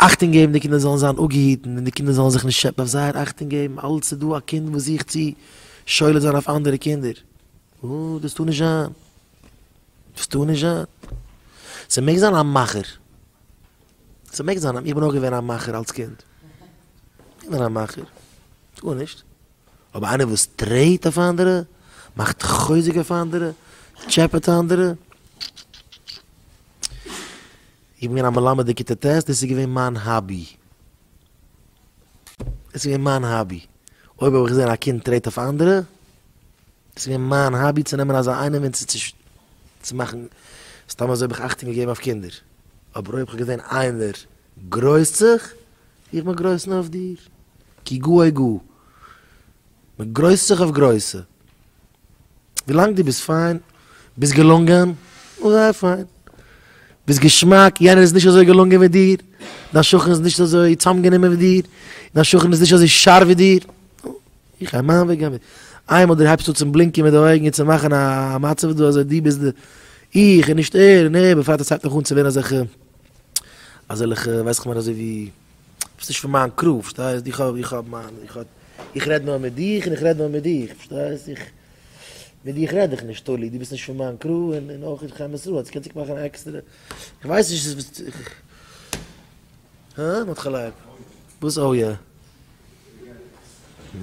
אכטונג געבן די קינדער זאלן זיין אפגעהיטן און די קינדער זאלן זיך נישט טשעפען, דארף זייער אכטונג געבן, אלץ איז דא א קינד וואס זוכט צו שולט זיין אויף אנדערע קינדער, אה, דאס טאר נישט זיין, דאס טאר נישט זיין, ס'מעג זיין א מאכער, ס'מעג זיין, איך בין אויך געווען א מאכער אלס קינד, איך בין א מאכער, גארנישט, אבער איינער וואס טרעט אויף אנדערע, מאכט חוזק אויף אנדערע, טשעפעט אנדערע. איך בין געווען א מלמד אין כיתה ט', דאס איז געווען מיין hobby. דאס איז געווען מיין hobby. אויב האב איך געזען א קינד טרעט אויף אנדערע, דאס איז געווען מיין hobby צו נעמען אזא איינעם און צו צו מאכן, סתם אזוי האב איך אכטונג געגעבן אויף קינדער. אבער אויב איך האב געזען איינער גרויסט זיך, איך בין גרויסן אויף דיר. כי גאה גאה. מען גרויסט זיך אויף גרויסע. ווילאנג דו ביסט פיין, ביסט געלונגען, נו זייער פיין. ביסט געשמאק, יענער איז נישט אזוי געלונגען ווי דיר, דיין שכן איז נישט אזוי צאמגענומען ווי דיר, דיין שכן איז נישט אזוי שארף ווי דיר, נו, איך גיי מיין וועג, גיי מיט. איינמאל דו הייבסט אן צו בלינקען מיט די אויגן און צו מאכן א מצב דא אזוי דו ביסט די איך און נישט ער און ער, בפרט עס הייבט נאך אן צו ווערן אזעלכע אזעלכע ווייס איך מיין אזוי ווי ביסט נישט פון מיין crew, פארשטייסט? איך האב איך האב מיין איך האב איך רעד נאר מיט דיך און איך רעד נאר מיט דיך, פארשטייסט? איך מיט דיך רעד איך נישט טאלי, דו ביסט נישט פון מיין crew און און אויך איך חיים ישראל, קענסט זיך מאכן א עקסטערע, איך ווייס נישט וואס הא? מרדכי לייב? וואס oh yeah?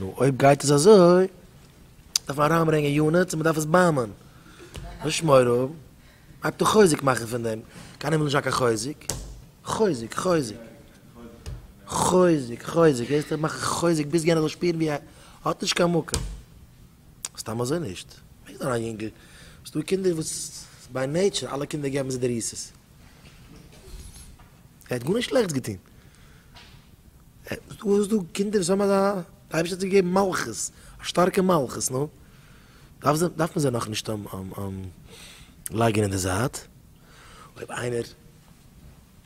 נו אויב גייט עס אזוי דארף מען אריינברענגען units און מען דארף עס באמען, נישט מורא האבן. הייבט אן חוזק מאכן פון דעם, קיינער וויל נישט זיין קיין חוזק, חוזק, חוזק, חוזק, חוזק, הערסט איך מאך חוזק ביז יענער זאל שפירן ווי ער האט נישט קיין מקום, סתם אזוי נישט, מעג זיין א יונגל, ס'דא קינדער וואס by nature אלע קינדער געבן זיי די ריסעס, ער האט גארנישט שלעכטס געטון, ס'דא קינדער וואס האבן אזא, די אייבערשטער האט זיי געגעבן מלכות, א שטארקע מלכות, נו. דארף מען זיי נאכנישט לייגן אין די זייט, אויב איינער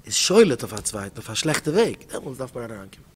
איז שולט אויף א צווייטן אויף א שלעכטע וועג, דעמאלטס דארף מען אריינקומען.